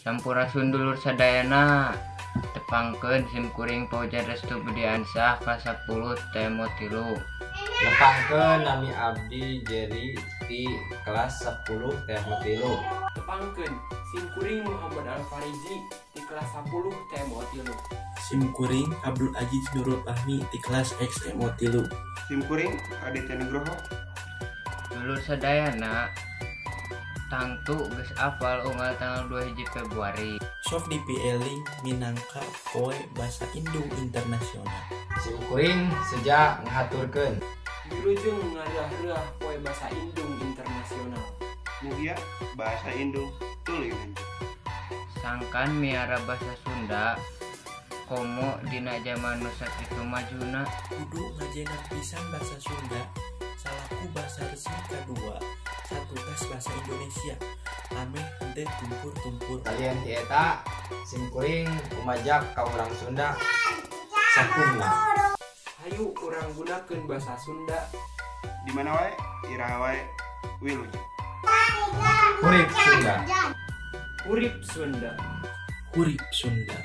Sampurasun dulur sadayana. Tepangkeun sim kuring Fauzan Restu Budiansyah kelas 10 TMO 3. Nepangkeun, nami abdi Jerry ti kelas 10 TMO 3. Tepangkeun, sim kuring Muhammad Alfarizi di kelas 10 TMO 3. Sim kuring Abdul Aziz Nurul Fahmi ti kelas X TMO 3. Sim kuring Aditya Nugroho. Dulur sadayana tangtu geus apal unggal tanggal 2 hiji Februari. Sok dipieling minangka Poe Basa Indung Internasional. Sim kuring seja ngahaturkeun. Wilujeng ngareuah-reuah Poe Basa Indung Internasional. Mugia bahasa Indung tuluy lanjut. Sangkan miara basa Sunda komo dina zaman nu sakitu majuna. Kudu ngajenan pisan basa Sunda salaku basa resmi kadua satutas basa Indonesia ameh henteu tumpur-tumpur. Kalian ti eta, sim kuring umajak ka urang Sunda sakumna. Hayu urang gunakeun basa Sunda. Di mana wae, iraha wae, wilujeng. Hurip Sunda. Urip Sunda. Hurip Sunda.